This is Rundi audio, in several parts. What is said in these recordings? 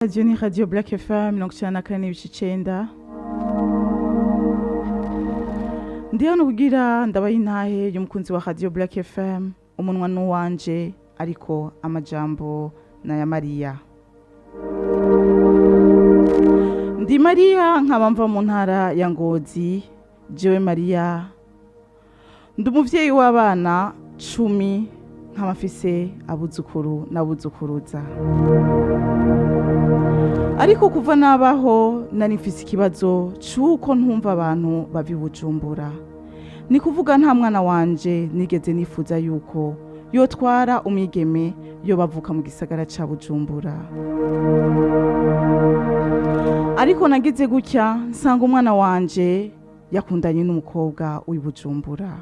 Radiyo ni radiyo Black FM 94.9. Ndi hano kugira ndabaha intahe y'umukunzi wa radiyo Black FM. Umunwa n'uwanje, ariko amajambo n'aya Mariya. Ndi Mariya, nkaba mva mu ntara ya Ngozi. Jewe Mariya ndi umuvyeyi w'abana 10, nkaba mfise abuzukuru n'abuzukuruza. Ariko kuva nabaho nari mfise ikibazo c'uko ntumva abantu bava i Bujumbura. Ni kuvuga nta mwana wanje nigeze nifuza yuko yotwara umwigeme yo bavuka mu gisagara ca Bujumbura. Ariko nagize gutya nsanga umwana wanje yakundanye n'umukobwa w'i Bujumbura.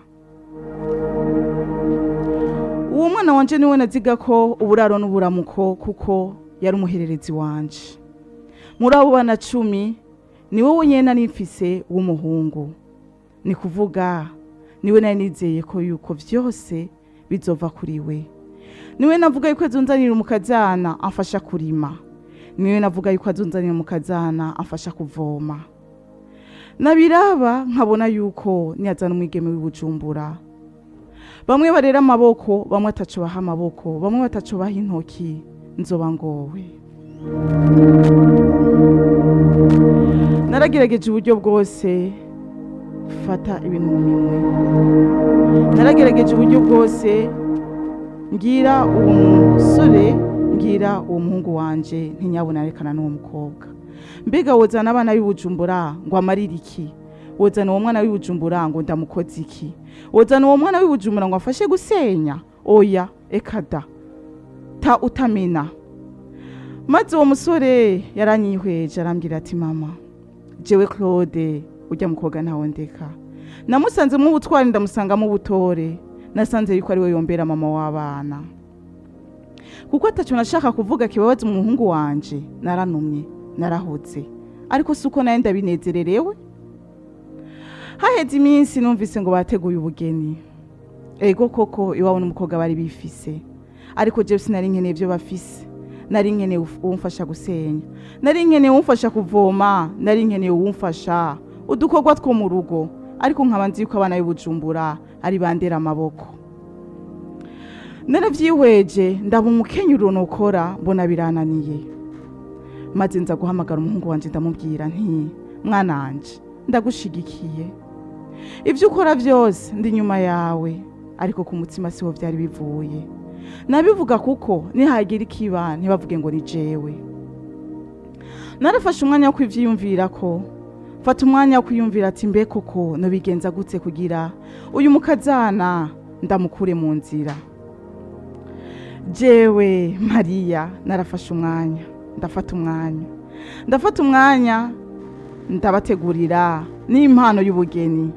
Uwo mwana wanje niwe naziga ko uburaro n'uburamuko, kuko yari umuhererezi wanje. Muri abo bana 10 niwe wenyene nari mfise w'umuhungu. Ni kuvuga niwe nari nizeye ko yuko vyose bizova kuri we. Niwe navuga yuko azonzanira umukazana amfasha kurima. Niwe navuga yuko azonzanira umukazana amfasha kuvoma. Nabiraba nkabona yuko niyazana umwigeme w'i Bujumbura. Bamwe barera amaboko, bamwe ataco baha amaboko, bamwe bataco baha intoki, nzoba ngowe. Naragerageje uburyo bwose fata ibintu mu minwe. Naragerageje uburyo bwose ngira uwo musore, ngira uwo muhungu wanje ntinyabona arekana n'uwo mukobwa. Mbega wozana abana b'i Bujumbura ngo amarire iki? Wozana uwo mwana w'i Bujumbura ngo ndamukoze iki? Wozana uwo mwana w'i Bujumbura ngo afashe gusenya? Oya, eka da, ta utamena. Maze uwo musore yaranyihweje arambwira ati: "Mama, jewe Claude ujya mukobwa ntawe ndeka. Namusanzemo ubutwari, ndamusangamo ubutore, nasanze yuko ari we yombera mama w'abana." Kuko ataco nashaka kuvuga kibabaza umuhungu wanje, naranumye, narahotse, ariko suko naye ndabinezererewe. Haheze iminsi numvise ngo bateguye ubugeni. Ego koko, iwabo n'umukobwa bari bifise, ariko jewe sinari nkeneye ivyo bafise. Nari nkeneye uwumfasha gusenya, nari nkeneye uwumfasha kuvoma, nari nkeneye uwumfasha udukorwa two mu rugo, ariko nkaba nzi yuko abana b'i Bujumbura ari bandera amaboko. Naravyihweje, ndaba umukenyuro nokora, mbona birananiye. Maze nza guhamagara umuhungu wanje, ndamubwira nti: "Mwana wanje, ndagushigikiye, ivyo ukora vyose ndi nyuma yawe." Ariko ku mutima siho vyari bivuye. Nabivuga kuko nihagira ikiba ntibavuge ngo ni jewe. Narafashe umwanya wo kwivyiyumvira ko fata umwanya wo kwiyumvira ati: "Mbe koko nobigenza gute kugira uyu mukazana ndamukure mu nzira?" Jewe Mariya narafashe umwanya, ndafata umwanya, ndafata umwanya, ndabategurira n'impano y'ubugeni.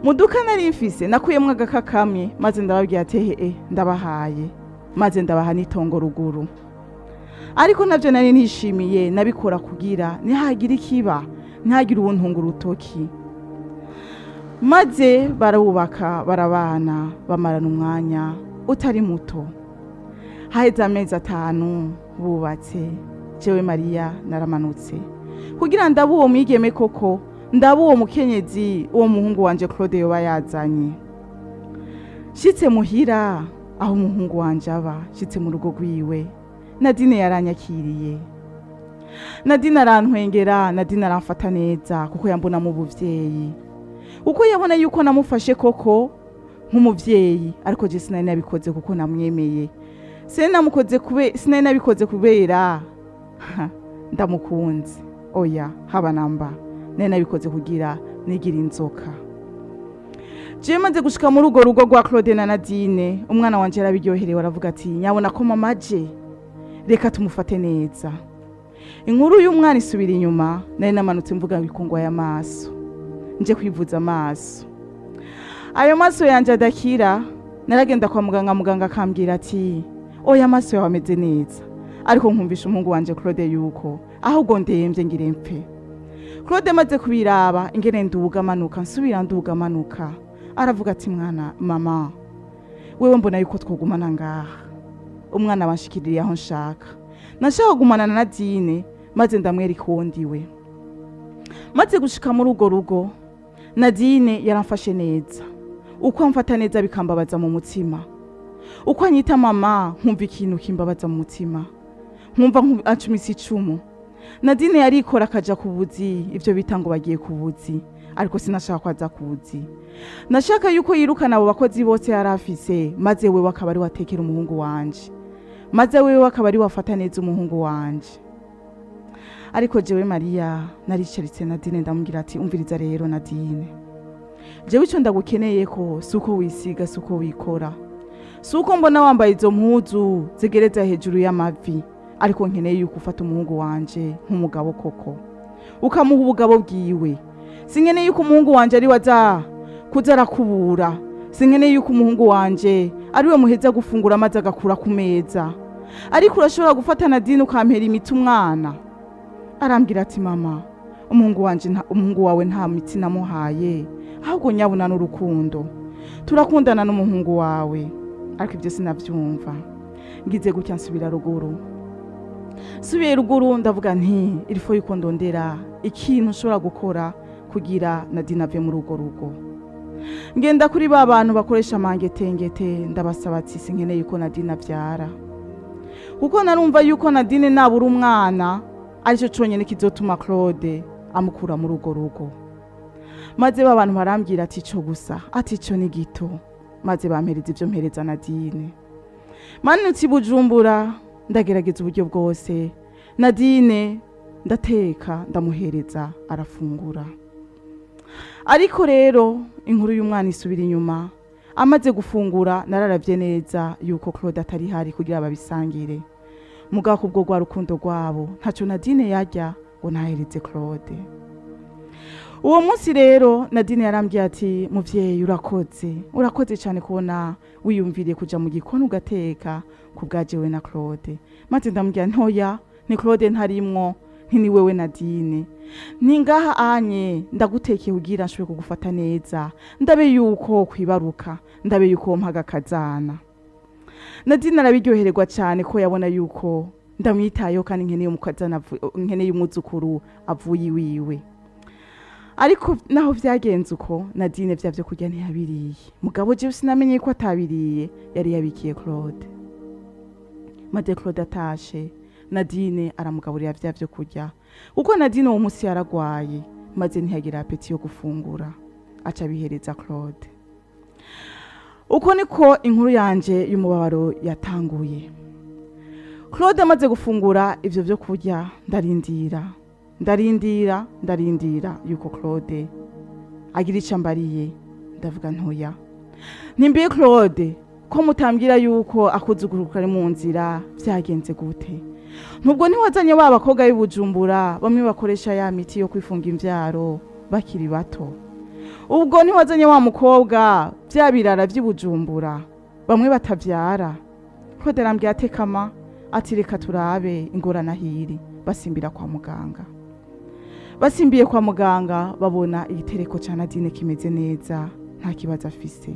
Mu duka nari mfise nakuyemwo agaka kamwe, maze ndababwira ati: "Hehe, ndabahaye." Maze ndabaha n'itongo ruguru. Ariko navyo nari nishimiye, nabikora kugira nihagira ikiba ntihagire uwuntunga urutoki. Maze barubaka, barabana, bamarana umwanya utari muto. Haheze amezi 5 bubatse, jewe Mariya naramanutse kugira ndabe uwo mwigeme koko, ndabe uwo mukenyezi uwo muhungu wanje Claude yoba yazanye. Shitse muhira aho umuhungu wanje aba, shitse mu rugo rwiwe, Nadine yaranyakiriye. Nadine arantwengera, Nadine aramfata neza kuko yambona mu buvyeyi, kuko yabona yuko namufashe koko nk'umuvyeyi. Ariko je sinari nabikoze kuko namwemeye, sinari nabikoze kubera ndamukunze, oya, haba namba. Nari nabikoze kugira nigira inzoka. Jewe maze gushika muri urwo rugo rwa Claude na Nadine, umwana wanje yarabiryoherewe, aravuga ati: "Nyabona ko mama aje, reka tumufate neza." Inkuru y'umwana isubira inyuma. Nari namanutse mvuga ngo ngwaye amaso, nje kwivuza amaso. Ayo maso yanje adakira. Naragenda kwa muganga, muganga akambwira ati: "Oya, amaso yawe ameze neza." Ariko nkumvisha umuhungu wanje Claude yuko ahubwo ndemvye, ngire mpfe. Claude maze kubiraba ingene nduga manuka, nsubira nduga manuka, aravuga ati: "Mwana mama, wewe mbona yuko twogumana ngaha, umwana banshikiriye aho nshaka." Nashaka kugumana na Nadine maze ndamwereka uwo ndiwe. Maze gushika muri urwo rugo, Nadine yaramfashe neza. Uko amfata neza bikambabaza mu mutima. Uko anyita mama nkumva ikintu kimbabaza mu mutima, nkumva ancumise icumu. Nadine yarikora akaja ku buzi, ivyo bita ngo bagiye ku buzi, ariko sinashaka ko aza ku buzi. Nashaka yuko yirukana abo bakozi bose yari afise, maze wewe akaba ari watekera umuhungu wanje, maze wewe akaba ari wafata neza umuhungu wanje. Ariko jewe Mariya naricaritse Nadine, ndamubwira ati umviriza rero Nadine, jewe ico ndagukeneye ko si uko wisiga, si uko wikora, si uko mbona wambaye izo mpuzu zigereza hejuru y'amavi, ariko nkeneye yuko ufata umuhungu wanje nk'umugabo koko, ukamuha ubugabo bwiwe. Sinkeneye yuko umuhungu wanje ari waza kuza arakubura, sinkeneye yuko umuhungu wanje ari we muheza gufungura maze agakura ku meza, ariko urashobora gufata Nadine ukampera imiti umwana. Arambwira ati mama, umuhungu wanje umuhungu wawe nta miti namuhaye, ahubwo nyabuna n'urukundo, turakundana n'umuhungu wawe. Ariko ibyo sinavyumva. Ngize gutya nsubira ruguru. Subiye ruguru ndavuga nti il faut yuko ndondera ikintu nshobora gukora kugira Nadine ave muri urwo rugo. Ngenda kuri ba bantu bakoresha amangetengete, ndabasaba ati sinkeneye yuko Nadine avyara, kuko narumva yuko Nadine nabura umwana aricyo conyene kizotuma Claude amukura muri urwo rugo. Maze ba bantu barambwira ati ico gusa, ati ico ni gito, maze bampereza ivyo mpereza Nadine. Manutse i Bujumbura ndagerageza uburyo bwose, Nadine ndateka ndamuhereza arafungura. Ariko rero inkuru y'umwana isubira inyuma. Amaze gufungura nararavye neza yuko Claude atari hari kugira babisangire. Mugabo kubwo rwa rukundo rwabo ntaco Nadine yarya ngo ntahereze Claude. Uwo munsi rero Nadine yarambwiye ati muvyeyi urakoze, urakoze cyane kubona wiyumviriye kuja mu gikoni ugateka ku bwa jewe na Claude. Maze ndamubwira ntoya, ni Claude ntarimwo, nti ni wewe Nadine, ni ngaha anye ndagutekeye kugira nshobore kugufata neza, ndabe yuko kwibaruka, ndabe yuko mpaga kazana. Nadine arabiryohererwa cyane ko yabona yuko ndamwitayeho kandi nkeneye umukazana, nkeneye umwuzukuru avuye iwiwe. Ariko naho vyagenze uko, Nadine vya vyo kurya ntiyabiriye. Mugabo jewe sinamenye ko atabiriye, yari yabikiye Claude. Maze Claude atashe, Nadine aramugaburira vya vyo kurya, kuko Nadine uwo munsi yaragwaye, maze ntiyagira appétit yo gufungura, aca abihereza Claude. Uko niko inkuru yanje y'umubabaro yatanguye. Claude amaze gufungura ivyo vyo kurya, ndarindira, ndarindira, ndarindira yuko Claude agira ico ambariye. Ndavuga ntoya, nimbiye Claude ko mutambwira yuko akuzuguruka ari mu nzira, vyagenze gute? Nubwo ntiwazanye wa bakobwa b'i Bujumbura bamwe bakoresha ya miti yo kwifunga imvyaro bakiri bato? Ubwo ntiwazanye wa mukobwa vya birara vy'i Bujumbura bamwe batavyara? Claude arambwira atekama ati reka turabe ingorane ahiri. Basimbira kwa muganga. Basimbiye kwa muganga babona igitereko ca Nadine kimeze neza, nta kibazo afise,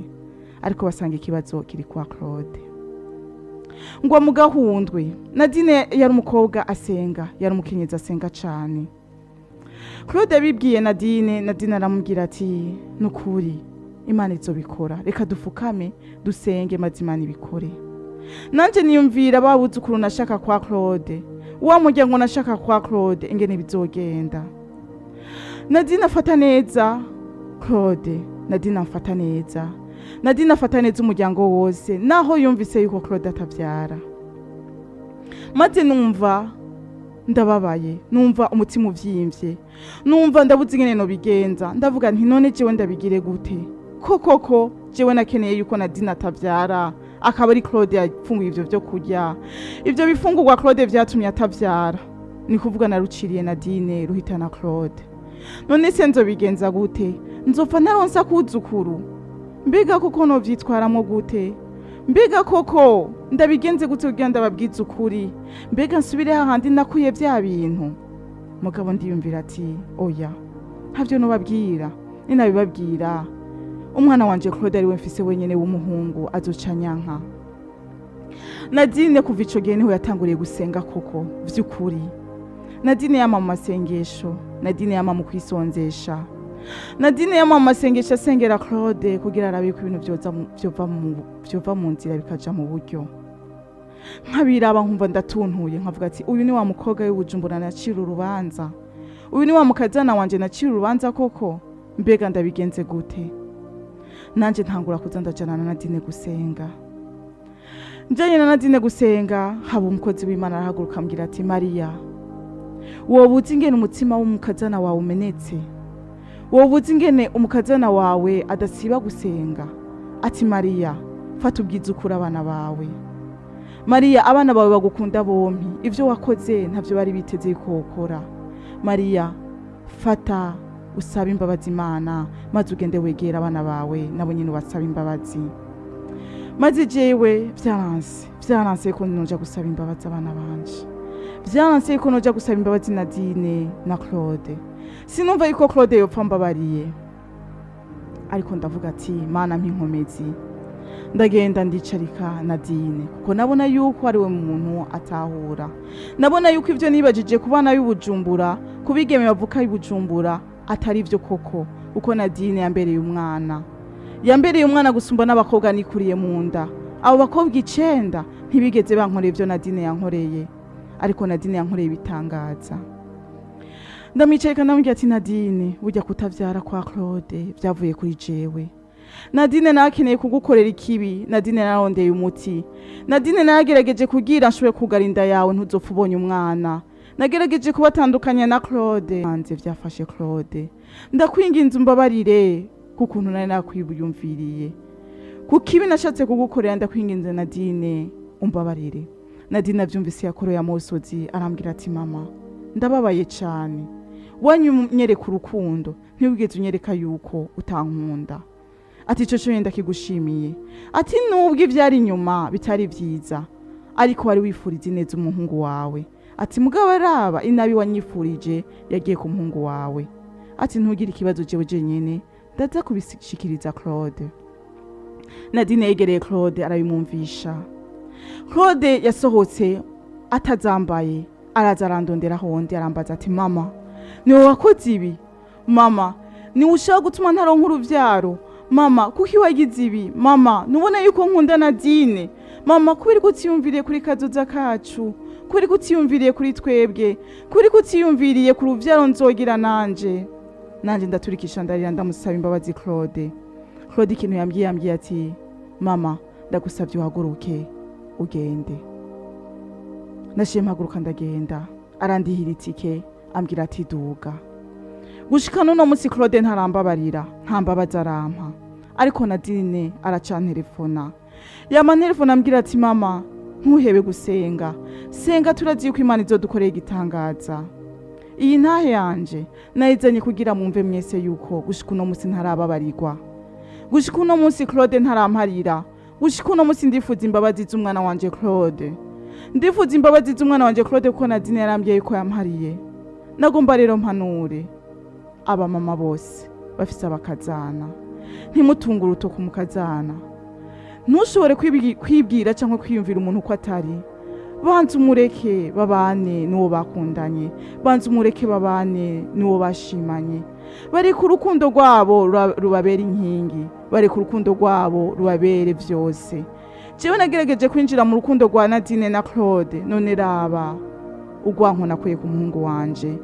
ariko basanga ikibazo kiri kwa Claude. Ngwa mu gahundwe. Nadine yari umukobwa asenga, yari umukenyezi asenga cane. Claude yabibwiye Nadine, Nadine aramubwira ati nukuri Imana izobikora, reka dufukame dusenge maze Imana ibikore. Nanje niyumvira babuzukuru nashaka kwa Claude, wa muryango nashaka kwa Claude, ingene bizogenda. Nadine afata neza Claude, Nadine amfata neza, Nadine afata neza umuryango wose, naho yumvise yuko Claude atavyara. Maze numva ndababaye, numva umutima uvyimvye, numva ndabuze ingene nobigenza. Ndavuga nti none jewe ndabigire gute? Koko jewe nakeneye yuko Nadine atavyara, akaba ari Claude yafunguye ivyo vyo kurya. Ivyo bifungurwa Claude vyatumye atavyara, ni kuvuga naruciriye Nadine ruhitana Claude. None se nzobigenza gute? Nzopfa ntaronsa kuzukuru? Mbega koko novyitwaramo gute? Mbega koko ndabigenze gute kugira ndababwize ukuri? Mbega nsubire hahandi nakuye vya bintu? Mugabo ndiyumvira ati oya, ntavyo nobabwira. Ninabibabwira umwana wanje Claude ariwe mfise wenyene w'umuhungu azoca nyanka. Nadine kuva ico gihe niho yatanguriye gusenga koko vy'ukuri. Nadine yama mu masengesho, Nadine yama mu kwisonzesha, Nadine yama mu masengesho asengera Claude kugira arabe ko ibintu vyova mu nzira bikaja mu buryo. Nkabiraba nkumva ndatuntuye, nkavuga ati uyu ni wa mukobwa w'Ibujumbura nacira urubanza, uyu ni wa mukazana wanje nacira urubanza koko, mbega ndabigenze gute? Nanje ntangura kuza ndajana na Nadine gusenga. Njanye na Nadine gusenga, haba umukozi w'Imana arahaguruka ambwira ati Mariya, woba uzi ingene umutima w'umukazana wawe umenetse? Woba uzi ingene umukazana wawe adasiba gusenga? Ati Mariya, fata ubwiza ukure abana bawe. Mariya, abana bawe bagukunda bompi, ivyo wakoze ntavyo bari biteze yuko wokora. Mariya, fata usabe imbabazi Imana, maze ugende wegera abana bawe nabo nyine ubasabe imbabazi. Maze jewe vyaranse ko noja gusaba imbabazi abana banje, vyaranse ko noja gusaba imbabazi Nadine na Claude. Sinumva yuko Claude yopfa mbabariye, ariko ndavuga ati Mana mpa inkomezi. Ndagenda ndicarika Nadine, kuko nabona yuko ari we muntu atahura. Nabona yuko ivyo nibajije ku bana b'Ibujumbura, ku bigeme bavuka b'Ibujumbura, atari ivyo koko, kuko Nadine yambereye umwana, yambereye umwana gusumba n'abakobwa nikuriye mu nda. Abo bakobwa 9 ntibigeze bankorera ivyo Nadine yankoreye, ariko Nadine yankoreye ibitangaza. Ndamwicarika ndamubwira ati Nadine, burya kutavyara kwa Claude vyavuye kuri jewe. Nadine nakeneye kugukorera ikibi, Nadine narondeye umuti, Nadine nagerageje kugira nshobore kugara inda yawe ntuzopfa ubonye umwana, nagerageje kubatandukanya na Claude, hanze vyafashe Claude. Ndakwinginze umbabarire kukuntu nari nakwiyumviriye, kuko ibi nashatse kugukorera, ndakwinginze Nadine umbabarire. Nadine avyumvise yakoroye amosozi, arambwira ati mama, ndababaye cane, wanyunyereka urukundo, ntiwigeze unyereka yuko utankunda. Ati ico cyo ndakigushimiye. Ati nubwo ivyari inyuma bitari vyiza, ariko wari wifuriza ineza umuhungu wawe. Ati mugabo araba inabi wanyifurije yagiye ku muhungu wawe. Ati ntugire ikibazo, jewe jenyene ndaza kubishikiriza Claude. Nadine yegereye Claude arabimwumvisha. Claude yasohotse atazambaye, araza arandondera hondi, arambaza ati mama, ni wowe wakoze ibi? Mama, ni ushaka gutuma ntaronka uruvyaro? Mama, kuki wagize ibi? Mama, nubona yuko nkunda Nadine? Mama, kubera ko utiyumviriye kuri kazoza kacu, kubera ko utiyumviriye kuri twebwe, kubera ko utiyumviriye ku ruvyaro nzogira nanje? Nanje ndaturikisha ndarira, ndamusaba imbabazi Claude. Claude ikintu yambwiye ati mama, ndagusavye uhaguruke ugende. Nashiye mpaguruka ndagenda, arandihira itike, ambwira ati duga. Gushika n'uno munsi Claude ntarambabarira, nta mbabazi arampa, ariko Nadine aracantelefona, yama telefona ambwira ati mama, ntuhebe gusenga, senga turazi yuko Imana izodukorera igitangaza. Iyi ntahe yanje nayizanye kugira mwumve mwese yuko gushika uno munsi ntarababarirwa, gushika uno munsi Claude ntaramparira, gushika uno munsi ndifuza imbabazi z'umwana wanje Claude, ndifuza imbabazi z'umwana wanje Claude, kuko Nadine yarambwiye yuko yampariye. Nagomba rero mpanure abamama bose bafise abakazana, ntimutunge urutoke umukazana, ntushobore kwibwira cyangwa kwiyumvira umuntu uko atari. Banza umureke babane n'uwo bakundanye, banza umureke babane n'uwo bashimanye, bareke urukundo rwabo rubabera inkingi, bareke urukundo rwabo rubabere vyose. Jewe nagerageje kwinjira mu rukundo rwa Nadine na Claude, none raba urwanko nakuye ku muhungu wanje.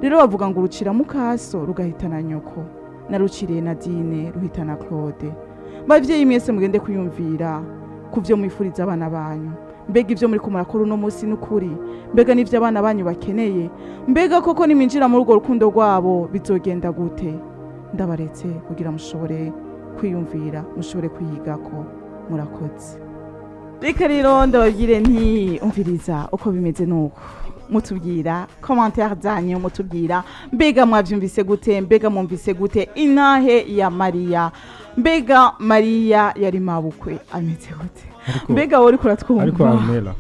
Rero bavuga ngo urucira mukaso rugahitana nyoko, naruciriye Nadine ruhitana Claude. Bavyeyi mwese mugende kwiyumvira kuvyo mwifuriza abana banyu. Mbega ivyo muriko murakora uno munsi n'ukuri? Mbega n'ivyo abana banyu bakeneye? Mbega koko niminjira muri urwo rukundo rwabo bizogenda gute? Ndabaretse kugira mushobore kwiyumvira, mushobore kwiyigako. Murakoze. Reka rero ndababwire nti umviriza uko bimeze nuko mutubwira commentaire zanyu, mutubwira mbega mwavyumvise gute, mbega mwumvise gute intahe ya Mariya, mbega Mariya yari mabukwe ameze gute, mbega wowe uriko uratwumva? Ariko Armela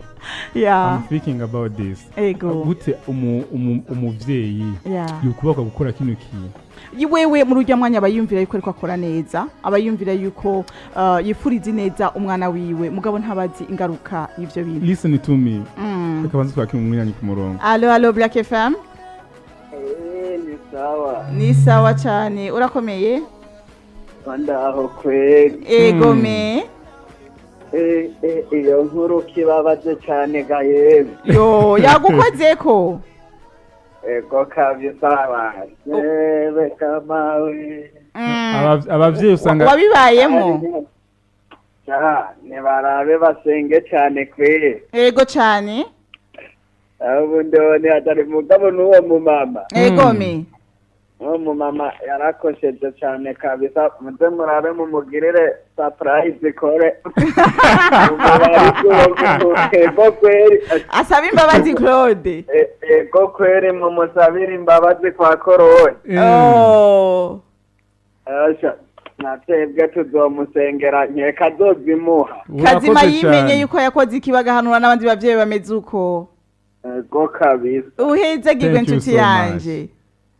Ya. I'm thinking about this. Ego. Gute umuvyeyi yokubakwa gukora kino kintu? Wewe muri urya mwanya aba yumvira yuko ariko akora neza, aba yumvira yuko yifuriza neza umwana wiwe, mugabo ntabazi ingaruka y'ivyo bintu. Listen to me. Reka banze twakire umwanya ku murongo. Allo, allo, Black FM. Eh, ni sawa. Ni sawa cyane, urakomeye? Ndaho kweli. Ego me. Eh, eh, iyo nkuru kibabaje cyane ga yewe. Yo, yagukozeko. Ego kabisa, yewe kamawe. Abavyeyi usanga Wabibayemo. Cyane, barabe basenge cyane kweli. Ego cyane. Ubundi ni atari mugabo n'uwo mumama. Ego me. Uwo mumama yarakosheje cyane kabisa, muze murabe mumugirire surprise kore. Ego kweli. Asaba imbabazi Claude. Ego kweli, mumusabire imbabazi kwa koroni. Oh. Asha, natwebwe tuzomusengera, nkeka azozimuha. Kazima Urakoze yimenye cyane. yuko yakoze ikibaga, n'abandi bavyeyi bameze uko. Ego kabisa. Uhezagirwe, Thank you inshuti so much. yanje.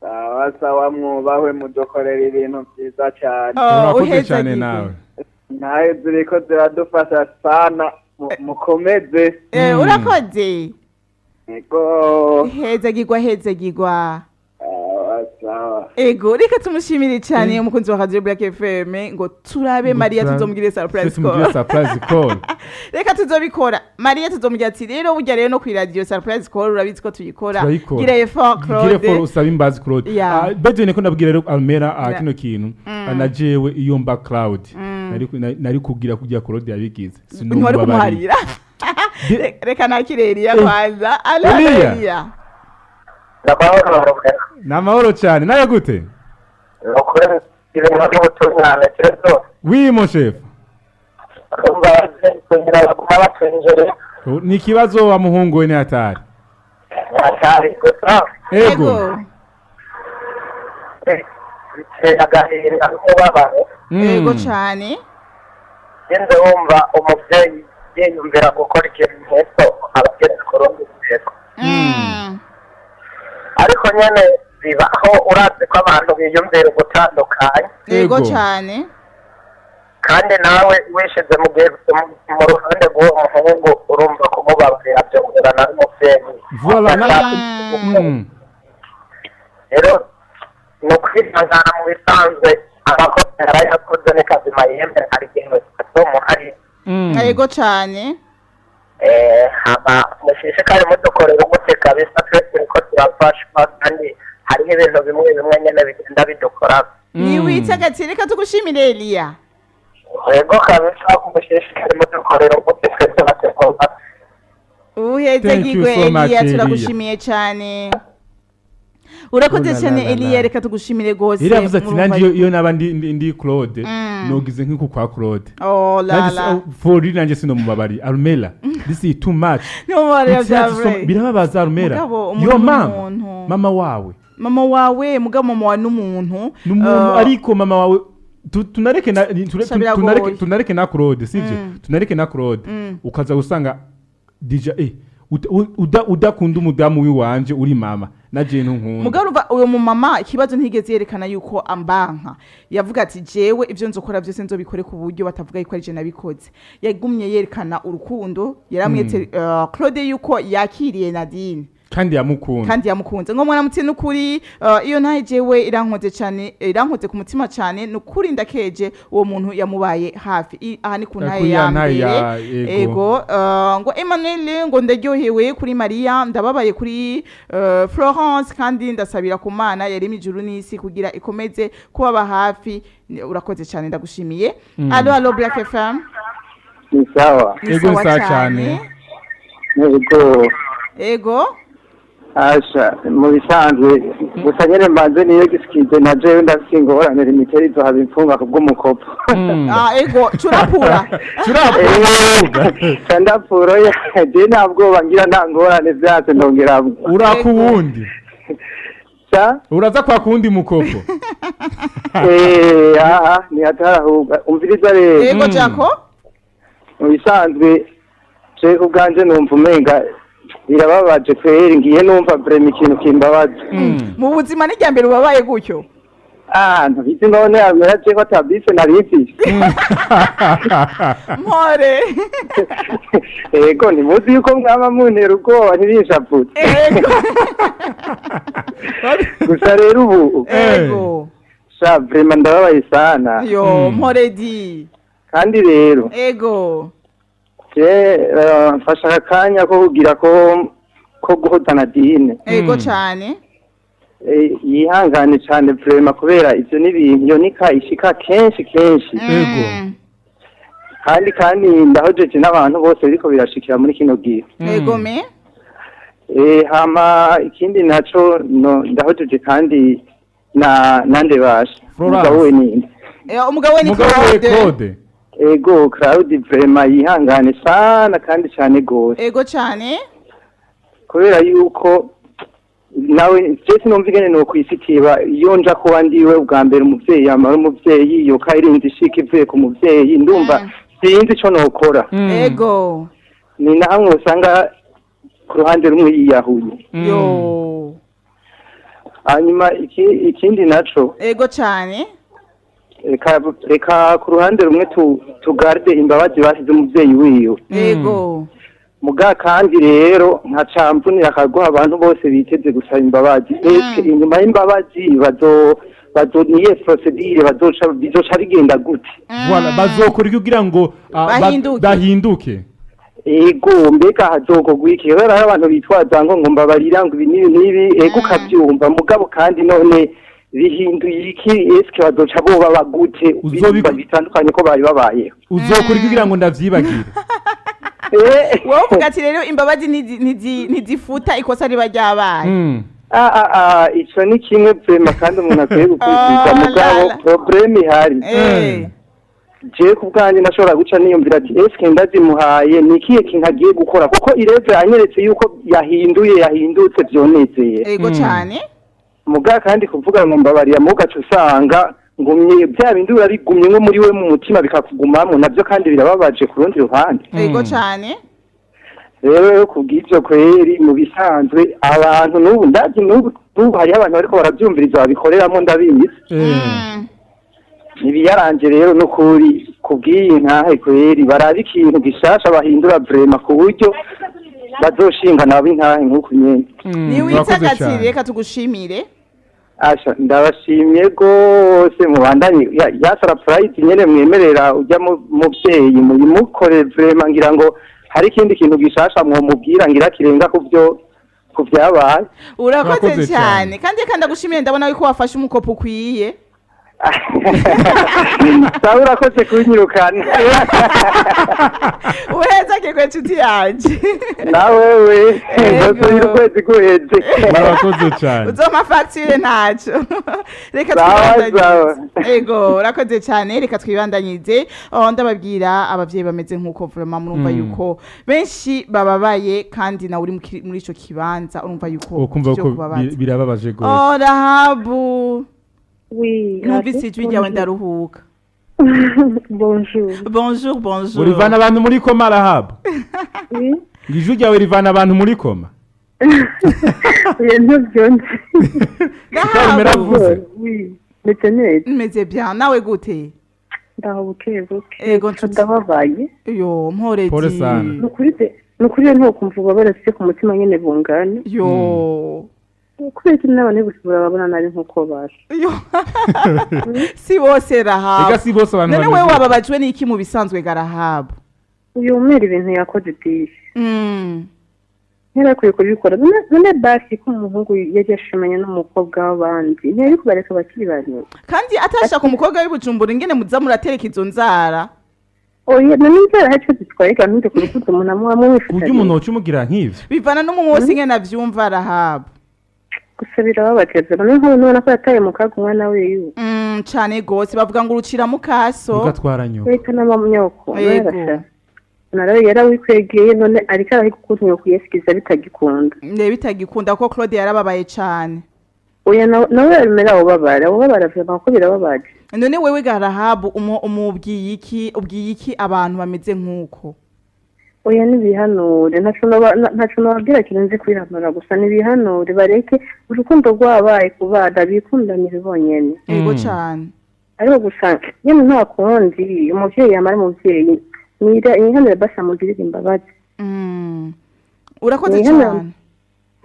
Sawa sawa, mwubahwe, mudukorera ibintu byiza cyane. Oh, Urakoze cyane uhezagirwe. nawe. Ntayo ziriko ziradufasha sana, mukomeze. Urakoze. Ego. Hezagirwa, hezagirwa. Sawa sawa. Ego, reka tumushimire cyane umukunzi wa Radio Black FM, ngo turabe Maria tuzomugire surprise Tumugire call. Surprise call. Reka tuzobikora, Maria tuzomubwira ati rero burya rero no kuri radio surprise call urabizi ko tuyikora. Turayikora. Gira effort, Gire Claude. for usaba imbazi Claude. Yeah. Bejo niko ndabwira rero Almera, Yeah. kino kintu, na jewe iyo mba Claude nari kugira kugira Claude yabigize. Ntiwari kumuharira. Reka nakire Eliya kwanza. Allo? Eliya. Eliya. Ndamahoro. Ni amahoro cyane, nawe gute? Ni ukuri ibintu by'ubutungane byose. Oui, mon chef. Urumva kugira baguma batwinjire. Ni ikibazo wa muhungu we, ni hatari. Atari gusa. Ego. Biteye agahinda n'umubabaro. Ego cyane. Yenze wumva umubyeyi yiyumvira gukora ikintu nk'icyo, aba ageze ku rundi rwego. Ariko nyene bibaho, urazi ko abantu biyumvira ugutandukanye. Ego Ego. cyane. Kandi nawe wishize mu gihe mu ruhande rw'uwo muhungu, urumva kumubabarira byongera n'umubyeyi. Voilà, Rero ni ukwihangana, mu bisanzwe amakosa yarayakoze, ni kazima yemere, hari igihe azomuhari. Ego cyane. Hama mushishikare mudukorera umuti kabisa, twe turiko turafashwa kandi hariho ibintu bimwe bimwe nyene bigenda bidukora. Ni witagati, reka tugushimire, Eliya. Yego kabisa, mushishikare mudukorera umuti, twe turategura. Uhezagirwe. Thank you so much, Eliya. Eliya. Turagushimiye cyane, urakoze Oh la cyane. la la la. Eliya, reka tugushimire rwose. Yari yavuze ati Murumva nanjye iyo naba ndi Claude, nogize nk'uku kwa Claude. Oh la Nanjye la. For real, nanjye sinomubabari. Almela, this is too much. Ntimubarira It's bya just vrai. Birababaza, Almela. Mugabo, umuntu Your mom, n'umuntu. mama wawe. Mama wawe, mugabo mama wawe n'umuntu. N'umuntu, ariko mama wawe tunareke na Sha, biragoye. tunareke na Claude, sivyo? Tunareke na Claude. Ukaza gusanga dija udakunda umudamu wiwanje, uri mama na je ntunkunda. Mugabo urumva uyo mumama ikibazo ntigeze yerekana yuko ambanka, yavuga ati jewe ibyo nzokora byose nzobikore ku buryo batavuga yuko ari je nabikoze. Yagumye yerekana urukundo, yaramwetse Claude yuko yakiriye Nadine. Kandi yamukunda. Kandi yamukunze. Ngo mwaramutse, n'ukuri iyo ntahe jewe irankoze cyane, irankoze ku mutima cyane, nukuri ndakeje uwo muntu yamubaye hafi. Aha ni ku ntahe Kuri ya ya ntahe mbere. Ego. Ego, ngo Emmanuel, ngo ndaryohewe kuri Maria, ndababaye kuri Florence, kandi ndasabira ku Mana yaremye ijuru n'isi kugira ikomeze kubaba hafi. Urakoze cyane, ndagushimiye. Allo, allo, Black FM. Ni sawa. Ni Ego, sawa sawa cyane. Ego. Ego. Asha, mu bisanzwe gusa nyene mbanze niyo gisikize na jewe ndafise ingorane limiteri izohaba imfunga kubw'umukopo. Ah, ego, curapura. Turapfuga. Ndapfuro je nta bwoba ngira, nta ngorane, vyase ndongeramwo. Uraka uwundi. Sa. Uraza kwa kuwundi mukopo. Eh, aha ni hatari ahubwo, umviriza rero. Ego, Jaco. Mu bisanzwe Je ubwanje numva umenga birababaje kweri, ngiye numva vraiment ikintu kimbabaza. Mu buzima ni mbere ubabaye gutyo? Ah, ntabizi none amera je ko atabise nari mfise. Mpore. Ego, ntimuzi yuko mwaba muntera ubwoba ntibishavutse. Ego. Gusa rero ubu Ego. sha vraiment ndababaye sana. Yo, mpore di. Kandi rero Ego. je mfashe aka kanya ko kugira ko guhoza Nadine. Ego cyane. Yihangane cyane vraiment, kubera ivyo n'ibintu iyo nika ishika kenshi kenshi. Ego. Kandi ndahojeje n'abantu bose biriko birashikira muri kino gihe. Ego me. Hama ikindi naco no, ndahojeje kandi na nande basha. Florence. Umugabo we ninde? Umugabo we ni Umugabo we Claude. Claude. Ego, Claude vraiment yihangane sana kandi cyane gose. Ego cyane. Kubera yuko nawe je sinumva ingene nokwisikiba iyo nja kuba ndiwe ubwa mbere umuvyeyi yamara umuvyeyi yoka irinze ishika ivuye ku muvyeyi, ndumva sinzi ico nokora. Ego. Ni na hamwe usanga ku ruhande rumwe yiyahuye. Yo. Hanyuma ikindi naco, Ego cyane. reka ku ruhande rumwe tugarde imbabazi basize umuvyeyi wiwe. Ego. Muga kandi rero nkaca mvunira akaguha abantu bose biteze gusaba imbabazi. Eske inyuma y'imbabazi bazo niye procedure bazoca bizoca bigenda gute? Voilà, bazokora iki kugira ngo Bahinduke. Bahinduke. Ego, mbega hazokorwa iki? Kubera hari abantu bitwaza ngo mbabarira ngo ibi n'ibi n'ibi, ego ukabyumva, mugabo kandi none bihinduye iki? Eske bazoca boba bagute bitandukanye ko bari babayeho? Uzokora iki kugira ngo ndavyibagire? Wowe uvuga ati rero imbabazi ntizifuta ikosa riba ryabaye. Ico ni kimwe vraiment kandi umuntu akwiye gukurikiza, Oh, mugabo la, la. problème ihari, jewe ku bwanjye ndashobora guca niyumvira ati eske ndazimuhaye ni ikihe kintu agiye gukora, kuko ireve anyeretse yuko yahinduye yahindutse vyonezeye. Ego cyane. Muga kandi kuvuga ngo mbabarira mugaca usanga ngumye bya bindi urabigumye nko muri we mu mutima bikakugumamo, navyo kandi birababaje ku rundi ruhande. Ego cyane. Rero kubw'ivyo kweri mu bisanzwe abantu n'ubu ndazi n'ubu hariho abantu bariko baravyumviriza babikoreramo ndabizi. Nibiyaranje rero n'ukuri kubw'iyi ntahe kweri barabe ikintu gishasha bahindura vraiment ku buryo bazoshinga nabo intahe nk'uku nyene. Ni Urakoze witsagatire, cyane. reka tugushimire. Asha, ndabashimye gose, mubandanye ya surprise nyene mwemerera ujya muvyeyi muyimukore vraiment, ngira ngo hari ikindi kintu gishasha mwomubwira ngira kirenga kuvyo kuvyabaye. Urakoze Urakoze cyane. cyane. Kandi reka ndagushimire, ndabona yuko wafashe umukopo ukwiye. Sawa, urakoze kunyirukana. Uhezagirwe nshuti yanje. Nawewe. Ego. Nzosubira ukwezi guheze. Urakoze cyane. Uzompa fagitire ntacyo. Reka Sawa, twibandanyirize. sawa. Ego, urakoze cyane, reka twibandanyirize. Oh, ndababwira abavyeyi bameze nk'uko vraiment murumva yuko benshi bababaye, kandi nawe uri muri ico kibanza urumva yuko Ukumva vyo ko kubabaza. birababaje gose. Oh, Rahabu. Oui. Numvise ijwi ryawe ndaruhuka. Bonjour. Bonjour, bonjour. Urivana abantu muri koma, Rahabu? Oui. Ngo ijwi ryawe rivana abantu muri koma. Oya, ntabyonze. Rahabu. Meravuze. Oui. Meze neza. Meze bien, nawe gute? Ndaho buke buke. Ego, nshuti. Ndababaye. Yo, mpore Pole di. sana. Ni ukuri pe, ni ukuri rero ntiwokumva ububabare ufite ku mutima nyene bungana. Yo. Kubera ko n'abantu bose burababona nabi nk'uko baje. Yo. Si bose, Rahabu. Ega si bose abantu None wewe bameze. wababajwe n'iki mu bisanzwe ga Rahabu? Uyu mwera ibintu yakoze disi. Ntiyarakwiye kubikora. None basi ko umuhungu yari yashimanye n'umukobwa w'abandi, ntiyari kubareka bakiri bato? Kandi atashaka umukobwa w'ibujumbura, ingene muza muratereka izo nzara. Oya, none inzara hari ico zitwaye ga? Ntuze ku rukundo umuntu amwe amwe Ku buryo wifutanye. umuntu woca umugira nk'ivyo. Bivana n'umuntu wose ingene avyumva, Rahabu. Gusa birababaza, none nk'ubu nubona ko yataye mu kaga umwana wiwe. Cane gose, bavuga ngo urucira mukaso. Ugatwara nyoko. Wita n'amanyoko. Yego. Narawe yarawikwegeye, none ariko arahiga ukuntu yokwiyesikiza bitagikunda. Ne bitagikunda kuko Claude yarababaye cane. Oya, nawe yaremera ubabara ubabara vraiment, kuko birababaje. None wewe ga Rahabu, umubwiye iki, ubwiye iki abantu bameze nk'uko? Oya, nibihanure, ntaco nobabwira kirenze kwihanura gusa. Nibihanure, bareke urukundo rwabaye ku bana, bikundanire bonyene. Ego cane. Ariko gusa nyene nta kundi, umuvyeyi yamara umuvyeyi, nihanure basi amugirire imbabazi. Urakoze Nihanure. cane.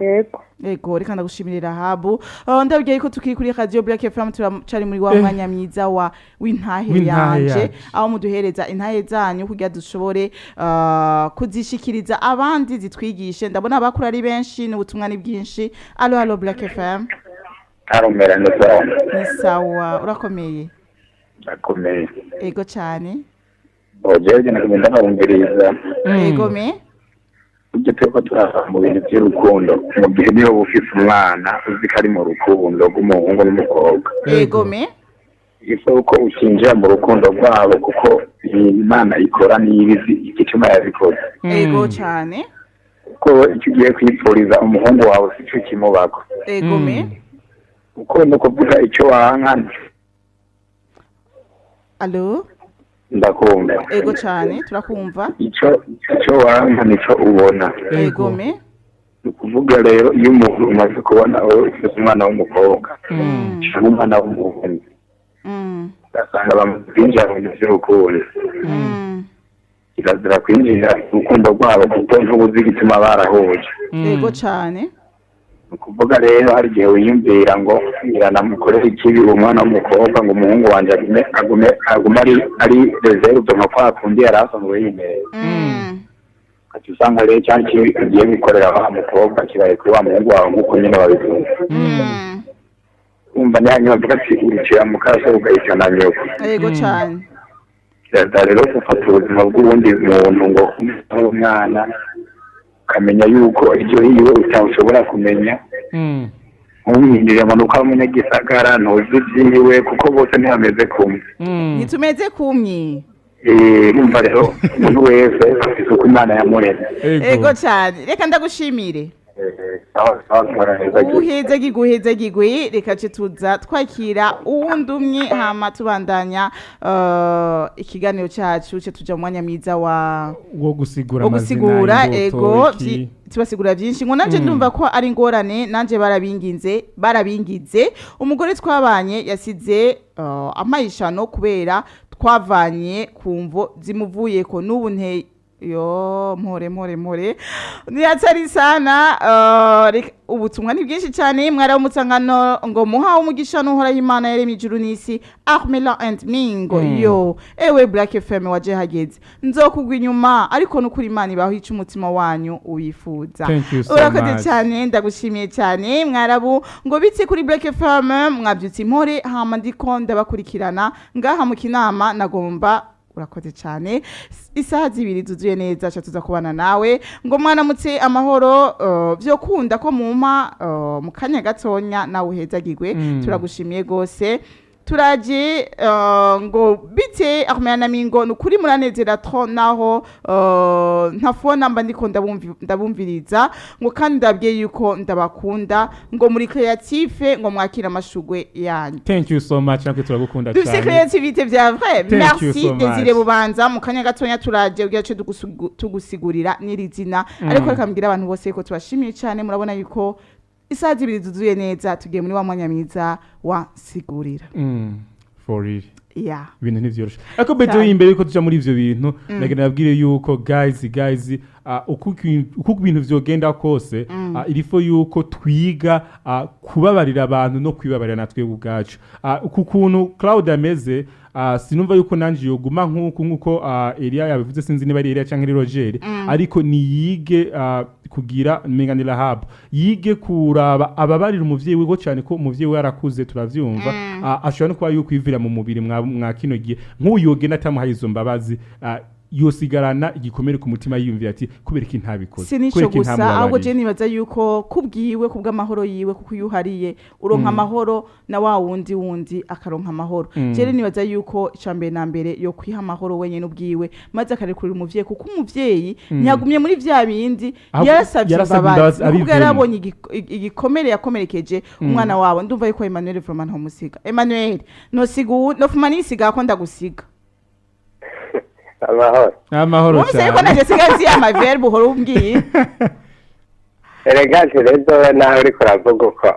Yego. Ego, reka ndagushimire Rahabu. Ndabwiye ko tukiri kuri Radio Black FM, turacari muri wa mwanya mwiza wa w'intahe W'intahe yanje, yacu. aho muduhereza intahe zanyu kugira dushobore kuzishikiriza abandi, zitwigishe. Ndabona abakuru ari benshi n'ubutumwa ni bwinshi. Allo, allo, Black FM. Arumera neza. Ni sawa, urakomeye? Ndakomeye. Ego cane. Ojewe nagenda nabumviriza. Ego me. Ibyo turiko turava mu bintu by'urukundo, mu gihe niba ufise umwana uzi ko ari mu rukundo rw'umuhungu n'umukobwa, Ego me. isoko ukinjira mu rukundo rwabo, kuko Imana ikora niyo ibizi igituma yabikoze. Ego cane. Kuko icyo ugiye kwipfuriza umuhungu wawe si cyo kimubako. Ego me. Kuko ni ukuvuga icyo wanka. Allo. Ndakumva. Ego cane, turakumva. Icyo wanka nico ubona. Ego me. Ni ukuvuga rero, iyo umuntu umaze kubona wowe ufite umwana w'umukobwa cyangwa umwana w'umuhungu, ugasanga bamaze kwinjira mu bintu by'urukundo, kirazira kwinjira urukundo rwabo, kuko ntubuzi igituma barahuje. Ego cane. Ni ukuvuga rero, hari igihe wiyumvira ngo ngira namukorere ikibi uwo mwana w'umukobwa, ngo umuhungu wanjye agume ari réservé nka kwa kundi yari asanzwe yimereye. Ugaca usanga rero cyane kibi ugiye gukorera wa mukobwa kibaye kuri wa muhungu wawe, nk'uko nyine babivuga. Wumva niyo bavuga ati urukira mukaso ugahitana nyoko. Ego cane. Kirazira rero gufata ubuzima bw'uwundi muntu ngo ari umwana, ukamenya yuko ibyo yiwe utashobora kumenya. Ntumwinjire ngo nuko ari umunyagisagara, ntuzi ibyiwe, kuko bose ntibameze kumwe. Ntitumeze kumwe. Urumva rero, umuntu wese afite uko Imana yamuremye. Ego cane, reka ndagushimire. Sawa sawa, nkora neza. Uheze giguheze gigwi. Reka ce tuza twakira uwundi umwe, hama tubandanya ikiganiro cyacu, ce tuja mu mwanya mwiza wa wo gusigura wo amazina, gusigura. imbuto, Ego. iki. Tubasigura byinshi ngo nanje ndumva ko ari ingorane. Nanje barabinginze. Umugore twabanye yasize amayishano kubera twavanye ku mvo zimuvuyeko. N'ubu nte yo mpore mpore mpore ntiyatari sana. Ubutumwa ni bwinshi cyane. Mwaramutse ngano ngo muhawe umugisha n'Uhoraho Imana yaremye ijuru n'isi. Armela and Mingo. Yo ewe Black FM, waje hageze, nzokugwa inyuma, ariko nukuri Imana ibaho ica umutima wanyu uwifuza. Thank you so Urakoze much. cyane, ndagushimiye cyane. Mwarabu ngo bitse kuri Black FM, mwabyutse impore? Hama ndiko ndabakurikirana ngaha mu Kinama, nagomba. Urakoze cyane. Isaha 2 zuzuye neza ca tuza kubana nawe. Ngo mwaramutse amahoro, vyo kunda ko muma mu kanya gatonya nawe uhezagirwe. Turagushimiye gose. Turaje ngo bite Armel na Mingo, nukuri muranezera trop naho ntafona mba ndiko ndabumviriza, ngo kandi ndabwiye yuko ndabakunda, ngo muri creative, ngo mwakira amashugwe yanyu. Thank you so much, natwe turagukunda Dufise cyane. creativité vya vrai. Thank you Merci. so much. Desire Bubanza, mu kanya gatonya turaje kugira ce tugusigurira n'iri zina. Ariko reka mbwira abantu bose ko tubashimiye cyane. Murabona yuko isaha 2 zuzuye neza, tugiye muri wa mwanya mwiza wa sigurira. For real. Yeah. Ibintu ntivyoroshe, ariko beto Cyane. imbere yuko tuja muri ivyo bintu, nagenda nabwire yuko guys, uko ibintu vyogenda kose, il faut yuko twiga kubabarira abantu no kwibabarira natwe ubwacu. Uku kuntu Claude ameze, sinumva yuko nanje yoguma nkuko Elia yabivuze. Sinzi niba ari Elia canke ari Roger, ariko niyige kugira menga ni Rahab, yige kuraba ababarira umuvyeyi wiwe cyane, ko umuvyeyi we yarakuze, turavyumva. Ashobora no kuba yukwivira mu mubiri mwa kino gihe. Nk'uyu yogenda atamuhaye izo mbabazi, yosigarana igikomere ku mutima, yiyumvira ati kubera iki ntabikoze, Si nico kubera iki gusa, ahubwo ntamubabariye? je nibaza yuko kubwiwe, kubw'amahoro yiwe, kuko iyo uhariye uronka amahoro, na wa wundi akaronka amahoro. Je rero nibaza yuko icambere na mbere yo kwiha amahoro wenyene ubwiwe, maze akarekurira umuvyeyi, kuko umuvyeyi ntiyagumye muri vya bindi. Ahubwo yarasavye yarasavye imbabazi, imbabazi, kuko abivemo. yarabonye igikomere yakomerekeje umwana wawe. Ndumva yuko Emmanuel vraiment ntomusiga. Emmanuel, nosiga uwu nofuma nisiga ko ndagusiga. Amahoro. Amahoro Wumvise yuko cyane. naje sigaye nzi amaverbe uhora umbwiye. Erega Terezo, nawe uriko uravuga uko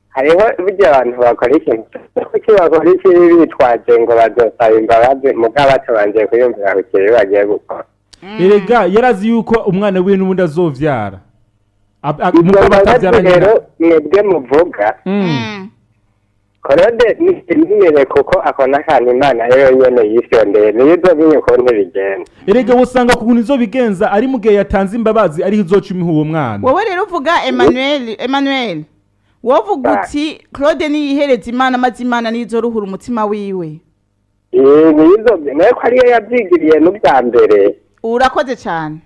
hariho burya abantu bakora ikintu, kuki bakora ikibi bitwaje ngo bazosaba imbabazi, mugabo batabanje kuyumvira ku kibi bagiye gukora? Erega yarazi yuko umwana wiwe n'ubundi azovyara. Izo Mugabo mbabazi atavyara nyina. rero mwebwe muvuga, Claude nimere, kuko ako n'akantu Imana yo nyene yifyondeye, niyo izomenya ukuntu bigenda. Erega wosanga ku kuntu izobigenza ari mu gihe yatanze imbabazi, ariho izoca imiha uwo mwana. Wowe rero uvuga, Emmanuel, Emmanuel, wowe uvuga uti Claude niyihereza Imana, maze Imana nizoruhura umutima wiwe. Niyo izobye nayo, ko ariyo yavyigiriye n'ubwa mbere. Urakoze cyane.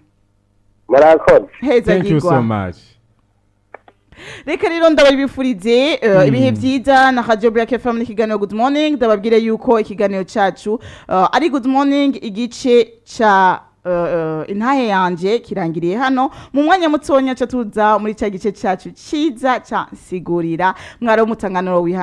Murakoze. Heza. Thank you so Gigwa. much. Reka rero ndababifurize ibihe byiza na Radio Black FM n'ikiganiro Good Morning. Ndababwire yuko ikiganiro cyacu ari Good Morning, igice ca intahe yanje kirangiriye hano. Mu mwanya mutonya ca tuza muri cya gice cyacu ciza ca nsigurira. Mwari umutanganuro wiha.